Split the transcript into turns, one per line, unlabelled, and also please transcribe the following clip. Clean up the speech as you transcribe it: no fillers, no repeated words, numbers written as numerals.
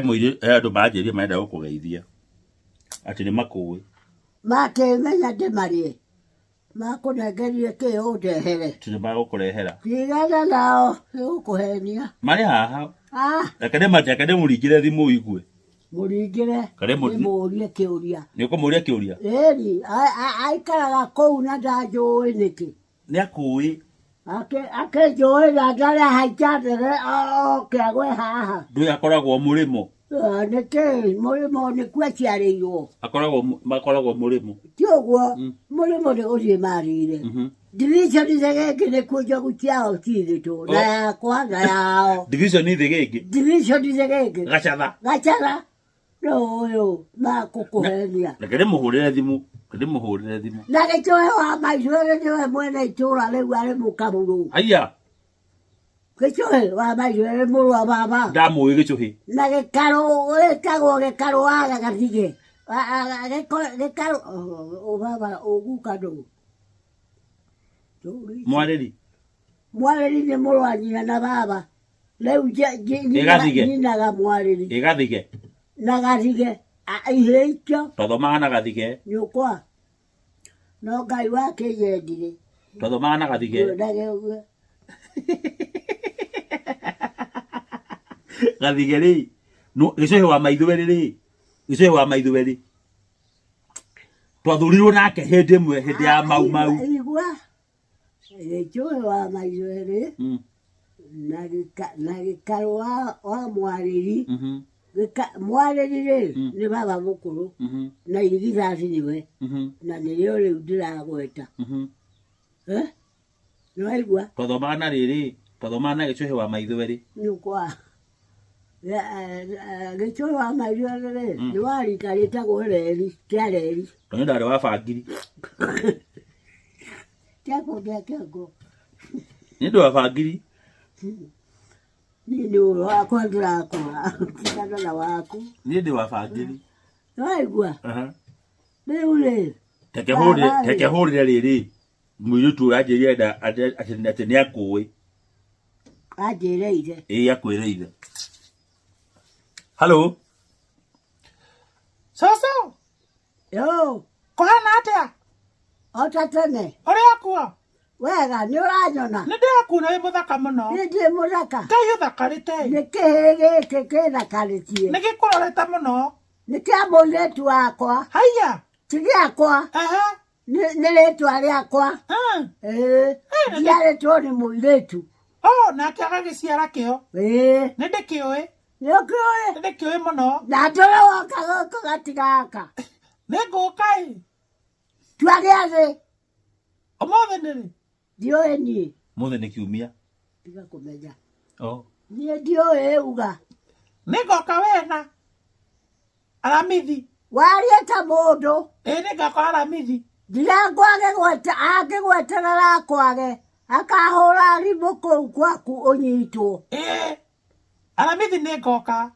Mũirĩ he andũ manjĩrire marenda gũkũgeithia atĩ nĩ makũĩ.
Makĩmenya ndĩmarĩe makũnengerire kĩ ũndehere.
Atĩ nĩ magũkũrehera.
Tigana nao nĩgũkũhenia.
Marĩ haha.
Ah.
Reke reke ndĩmũringĩre thimũ ũigue.
Mũringĩre ndĩmũrie kĩũria.
Nĩ ũkũmũria kĩũria?
Ĩni, aikaraga kũu na ndanjũĩ nĩkĩ?
Nĩ akũĩ.
Akĩnjũĩ na ndarĩ ahaica ndege oke agwe haha.
Ndũĩ akoragwo mũrĩmo.
Nĩkĩ mũrĩmo nĩkuo aciarĩirwo?
Akoragwo makoragwo mũrĩmo.
Ti ũguo, mũrĩmo nĩ gũthiĩ mathire. Division Thegenge nĩkuo njogu ciao cithĩtwo na yakwa na yao.
Division Thegenge?
Division Thegenge.
Gacatha.
Gacatha. No ũyũ makũkũhenia.
Reke ndĩmũhũrĩre thimũ. Reke ndĩmũhũrĩre thimũ.
Na gĩcoe wa maicũere nĩwe mwene itũra rĩu arĩ mũkaburu.
Aya.
Gĩcũhĩ wa maicũere mũrũ wa baba.
Ndamũĩ gĩcũhĩ.
Na gĩkarũ wĩtagwo gĩkarũ wa gathige. Gĩkarũ baba ũguka ndũ.
Mwarĩri.
Mwarĩri nĩ mũrũ wa nyina na baba. Rĩu nyinaga mwarĩri.
Ĩgathige.
Na gathige. Ihĩĩ icio.
Twathomaga na gathige.
Nyũkwa. No Ngai wakĩnyendire.
Twathomaga na gathige. Gathige rĩ, gĩcũhĩ wa maitho rĩ, gĩcũhĩ wa maitho rĩ, twathurirwo nake hĩndĩ ĩmwe hĩndĩ ya mau mau.
Igua. Gĩcũhĩ wa maitho erĩ na gĩkarũ wa mwarĩri. Mwarĩri rĩ nĩ baba mũkũrũ na irigithathi nĩwe na nĩrĩo rĩu ndĩragweta. Nĩwaigua?
Twathomaga na rĩrĩ, twathomaga na gĩcũhĩ wa maitho erĩ.
Nyũkwa. Gĩcũhĩ wa maitho erĩ rĩ, nĩ wa rika rĩtagwo reri, kĩa reri.
Tondũ ndarĩ wa bangiri.
Kĩango kĩa kĩango.
Nĩ ũndũ wa bangiri.
Niĩ nĩ ũhoro wakwa ndĩrakũra, tigana na waku.
Niĩ ndĩ wa bangiri.
Nĩwaigua? Rĩu rĩ.
Reke hũrĩre rĩrĩ mũirĩtu ũyũ anjĩrire atĩ nĩ akũĩ.
Anjĩre ithe.
Ĩĩ akwĩre ithe. Hello.
Cũcũ.
Yo.
Kũhana atĩa?
O ta tene.
Ũrĩ okuo?
Wega, nĩ ũranyona?
Nĩ ndĩrakuona wĩ mũthaka mũno.
Niĩ ndirĩ mũthaka.
Ngai ũthakarĩte.
Nĩ kĩhĩĩ gĩkĩ kĩthakarĩtie.
Nĩ gĩkũrorete mũno.
Nĩ kĩa mũirĩtu wakwa.
Haiya.
Ti gĩakwa.
Ehe.
Nĩ rĩtwa rĩakwa. Ĩĩ. Njiarĩtwo nĩ mũirĩtu.
Oh, nake agagĩciara kĩo.
Ĩĩ.
Nĩ ndĩkĩũĩ.
Nĩ ũkĩũĩ?
Nĩ ndĩkĩũĩ mũno.
Na ndũrĩ woka gũkũ gatigaka.
Nĩ ngũka ĩ.
Tua gĩathĩ.
Ũmũthĩ nĩ rĩ?
Ndiũĩ niĩ.
Mũthĩ nĩ kiumia.
Tiga kũmenya.
Oh.
Niĩ ndiũĩ uga.
Nĩ ngoka wena. Aramithi.
Warie ta mũndũ.
Ĩĩ nĩ ngoka Aramithi.
Ndirangwage gwete angĩgweterera akwage akahũra thimũ kũu gwaku ũnyitwo.
Ĩĩ. Aramithi nĩ ngoka.